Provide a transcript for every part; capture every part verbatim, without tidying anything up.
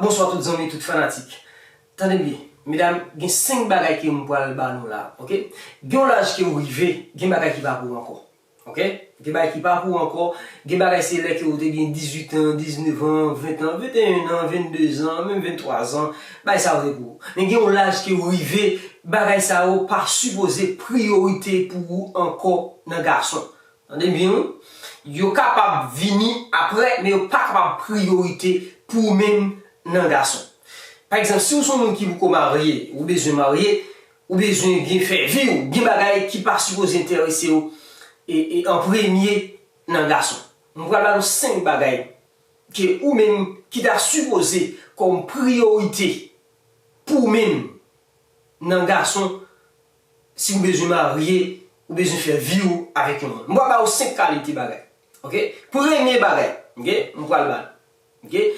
Bonswa tout zanmi, tout fanatik. Tande m byen, medam, gen senk bagay ke m pral ba nou la, oke? Gen yon laj ke ou rive, gen bagay ki pa pou ou ankò. Oke? Gen bagay ki pa pou ou ankò, gen bagay se lè ke ou te gen dizuit an, diznèf an, ven an, venteyen an, vennde zan, menm venntwa zan, bagay sa yo te pou ou. Men gen yon laj ke ou rive, bagay sa yo pa sipoze priyorite pou ou ankò nan gason. Tande byen wi. Yo kapab vini apre, men yo pa kapab priyorite pou ou menm nan gason. Pa egzanp, si ou se yon moun ki poko marye, ou bezwen marye, ou bezwen gen fè vi w, gen bagay ki pa sipoze enterese w e, e an premye nan gason. Mwen pral ba nou senk bagay ke ou menm ki ta sipoze kòm priyorite pou ou menm nan gason, si ou bezwen marye, ou bezwen fè vi w avèk yon moun. Mwen pral ba ou senk kalite bagay. Oke? Premye bagay, oke? Mwen pral ba nou. Oke?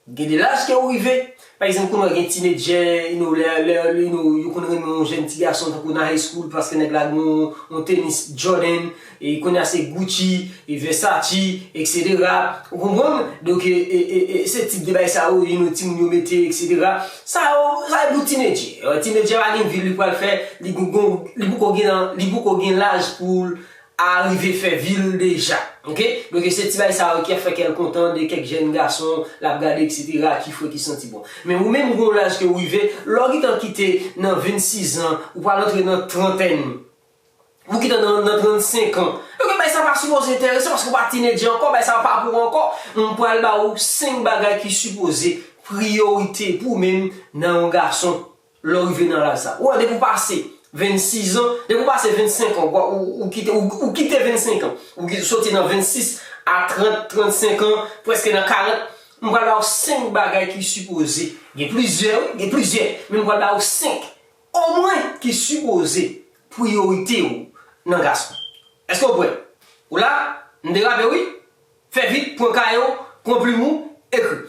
Gen de laj ke ou rive. Pa egzanp, kounye a gen tinedjè, you know, lè, lè, you know, yo konn renmen yon jèn ti gason tankou nan high school paske nèg la gen yon, yon tenis Jordan, e kounye a se Gucci, e Versace, et cetera. Ou konprann? Donk, e, e, e, e, se tip de bagay sa yo, you know, timoun yo mete, et cetera. Sa yo, sa e pou tinedjè. E, tinedjè pa gen vi li pral fè, li gon, gon, li poko gen, li poko gen laj pou l a rive fè vi l deja. Oke? Donk, se ti bagay sa yo ki ap fè kè l kontan de kèk jèn gason l ap gade, et cetera, ki fre, ki santi bon. Men ou menm, gon laj ke ou rive, lè w gentan kite nan vennsis an, ou pral antre nan trantèn, ou kite nan, nan trannsenk an. Donk, bagay sa pa sipoze enterese w paske w pa tinedjè ankò, bagay sa pa pou ou ankò. M pral ba ou senk bagay ki sipoze priyorite pou ou menm nan yon gason. Lè w rive nan laj sa. Ou wè, depi w pase vennsis an, depi w pase vennsenk an, ou, ou, ou kite, ou, ou kite vennsenk an, ou ki- soti nan vennsis a trant, trannsenk an, prèske nan karant, m pral ba w senk bagay ki sipoze, gen plizyè, wi, gen plizyè, men m pral ba w senk, omwen ki sipoze priyorite w nan gason. Èske w prè? Ou la? M derape, wi. Fè vit, pran kaye w, pran plim ou, ekri.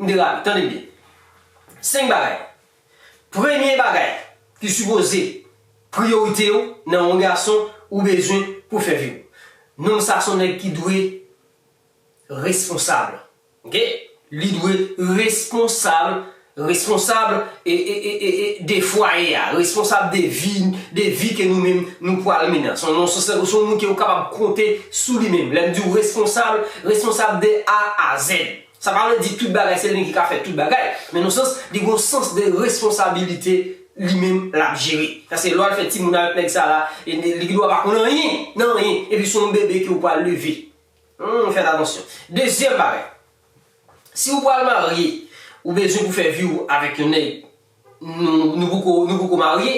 M derape, tande byen. Senk bagay. Premye bagay ki sipoze priyorite w nan yon gason ou bezwen pou fè vi w. Nonm sa se yon nèg ki dwe responsab. Oke? Li dwe responsab, responsab e, e, e, e, e de fwaye a, responsab de vi, de vi ke nou menm nou pral mennen. Se yon, se, se yon moun ke ou kapab konte sou li menm. Lè m di w responsab, responsab de A a Z. Sa pa vle di tout bagay se li menm ki ka fè tout bagay, men nan sans, li gen yon sans de responsabilite li menm l ap jere. Paske lè w al fè timoun avèk nèg sa la, e li gen dwa pa konn anyen nan anyen, epi se yon bebe ke ou pral leve. Hmm, fè atansyon. Dezyèm bagay, si ou pral marye, ou bezwen pou fè vi w avèk yon nèg, nou, nou poko, nou poko marye,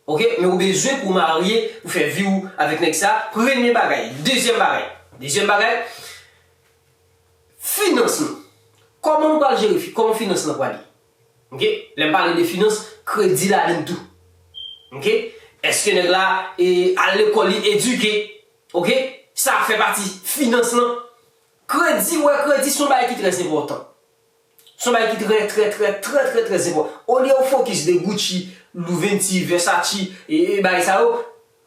oke? Men ou bezwen pou marye, pou fè vi w avèk nèg sa, premye bagay. Dezyèm bagay, dezyèm bagay, finans nou. Kòman nou pral jere fi-, kòman finans lan pral ye? Oke? Lè m pale de finans, kredi ladann tou. Oke? Èske nèg la, e, al lekòl, li edike? Oke? Sa fè pati finans lan. Kredi, wè, kredi se yon bagay ki trè enpòtan. Se yon bagay ki trè, trè, trè, trè, trè, trè enpòtan. Olye ou fokis de Gucci, Louventi, Versace, e, e bagay sa yo,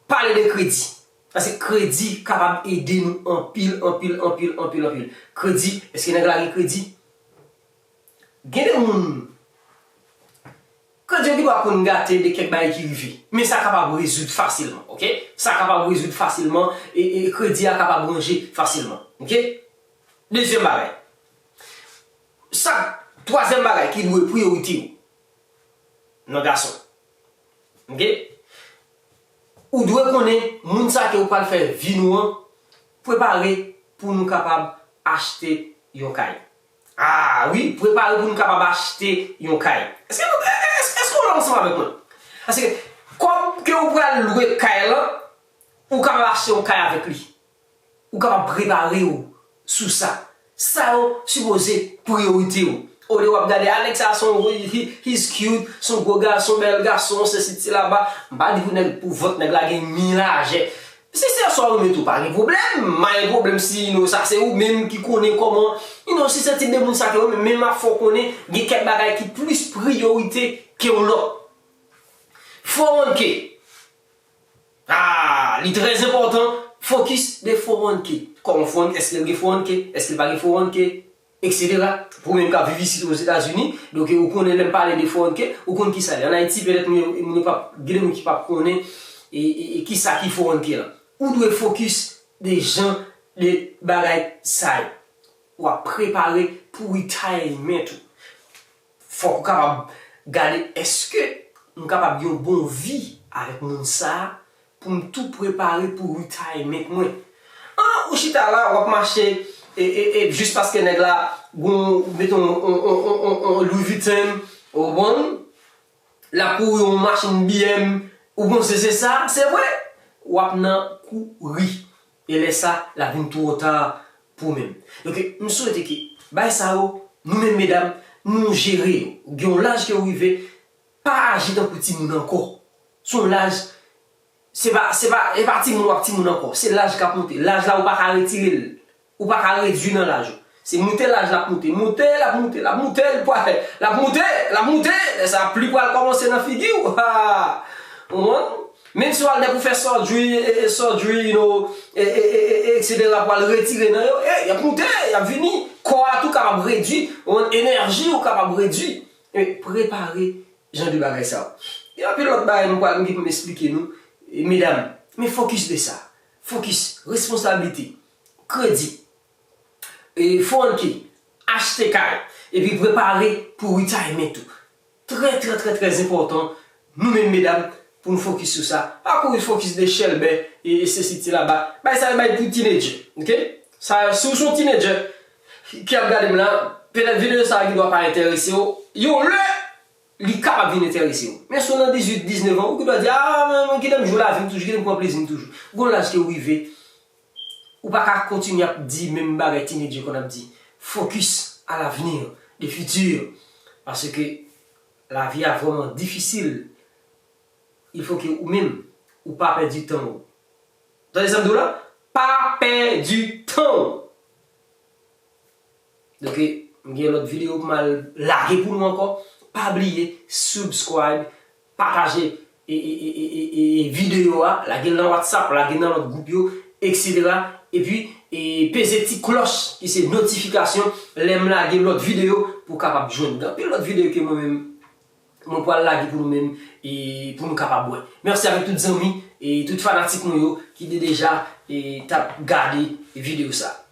pale de kredi. Paske kredi kapab ede nou anpil, anpil, anpil, anpil, anpil. Kredi, èske nèg la gen kredi? Gen de moun, kredi yo gendwa konn gate de kèk bagay ki rive. Men sa kapab rezoud fasilman, oke? Sa kapab rezoud fasilman, e, e kredi a kapab ranje fasilman, oke? Dezyèm bagay. Sa, twazyèm bagay ki dwe priyorite w nan gason. Oke? Ou dwe konnen moun sa ke ou pral fè vi nou an prepare pou nou kapab achte yon kay. Ah wi, prepare pou nou kapab achte yon kay. Èske nou, èske, èske w la ansanm avèk mwen? Paske kòb ke ou pral lwe kay lan, ou kapab achte yon kay avèk li. Ou kapab prepare w sou sa. Sa yo sipoze priyorite w. Olye w ap gade, a, nèg sa se yon, he, he's cute, se yon gwo gason, bèl gason, sesi, sela. M pa di pou nèg, pou vant nèg la gen mi lajè. Si se sa w renmen tou, pa gen pwoblèm. M pa gen pwoblèm si, you know, sa se ou menm ki konnen kòman, you know, si se tip de moun sa ke ou renmen, men m ap fè w konnen, gen kèk bagay ki plis priyorite ke yon lòt. Four one K. Ah, li trè enpòtan, fokis de four one K. Kòman four one K? Èske l gen four one K? Èske l pa gen four one K? et cetera. Pou menm k ap viv isit Ozetazini, donk ou konnen lè m pale de four one K, ou konn kisa l ye. Ann Ayiti, petèt moun yo, moun yo p ap, gen de moun ki p ap konnen e, e, e kisa ki four one K la. Ou dwe fokis de jan de bagay sa yo. W ap prepare pou retirement ou. Fòk ou kapab gade èske m kapab gen yon bon vi avèk moun sa a pou m tou prepare pou retirement mwen. An, ou chita la, w ap mache e, e, e, jis paske nèg la gon, meton, on, on, on, on, on Louis Vuitton, ou konprann? L ap kouri yon machin B M, ou panse se sa? Se vre? W ap nan kouri. E lè sa, l ap vin twò ta pou ou menm. Donk, m swete ke bay sa yo, nou menm medam, nou jere yo. Gen yon laj ke w rive, pa aji tankou timoun ankò. Se yon laj, se pa, se pa, e pa timoun w ap timoun ankò. Se laj k ap monte. Laj la, ou pa ka retire l. Ou pa ka redui nan laj ou. Se moute laj l ap moute. Moute, l ap moute, l ap moute, l pral, l ap moute, l ap moute. Lè sa, pli pral kòmanse nan figi w. Ha! Ou konprann? Menm si w al dèk ou fè surgery, e, e, surgery, you know, e, e, e, e, e, et cetera, pou al retire nan yo, e, y ap moute, y ap vini. Kò a tou kapab redui, ou konprann, enèji ou kapab redui. E, prepare jan de bagay sa yo. Gen anpil lòt bagay m pral, m gen pou m esplike nou, e, medam, men fokis de sa. Fokis, responsablite, kredi, e, four one K, achte kay, epi prepare pou retirement ou. Trè, trè, trè, trè enpòtan, nou menm medam, pou nou fokis sou sa. Pa kouri fokis de chèlbè e, e sesi ti laba. Bay sa yo bay pou teenager, ok? Sa, si w se yon teenager ki ap gade m la, petèt videyo sa a gendwa pa enterese w. Yon lè, li kapab vin enterese w. Men si w nan dizuit, diznèf an, ou gendwa di, a, men, men, kite m jwe lavi m toujou, kite m pran plezi m toujou. Gon laj ke w rive, ou pa ka kontinye ap di menm bagay teenager konn ap di. Focus à l'avenir, le futur. Paske lavi a vrèman difisil. Il faut que ou menm, ou pa pèdi tan w. Tande sa m di w la? Pa pèdi tan w. Donk, m gen lòt videyo pou m al lage pou nou ankò. Pa bliye, subscribe, pataje e, e, e, e, e, e videyo a, lage l nan WhatsApp, lage l nan lòt gwoup yo, et cetera. Epi, e, peze ti klòch ki se notifikasyon lè m lage lòt videyo pou w kapab jwenn. Gen anpil lòt videyo ke mwen menm, mwen pral lage pou nou menm e pou nou kapab wè. Mèsi avèk tout zanmi e tout fanatik mwen yo ki te deja e t ap gade videyo sa.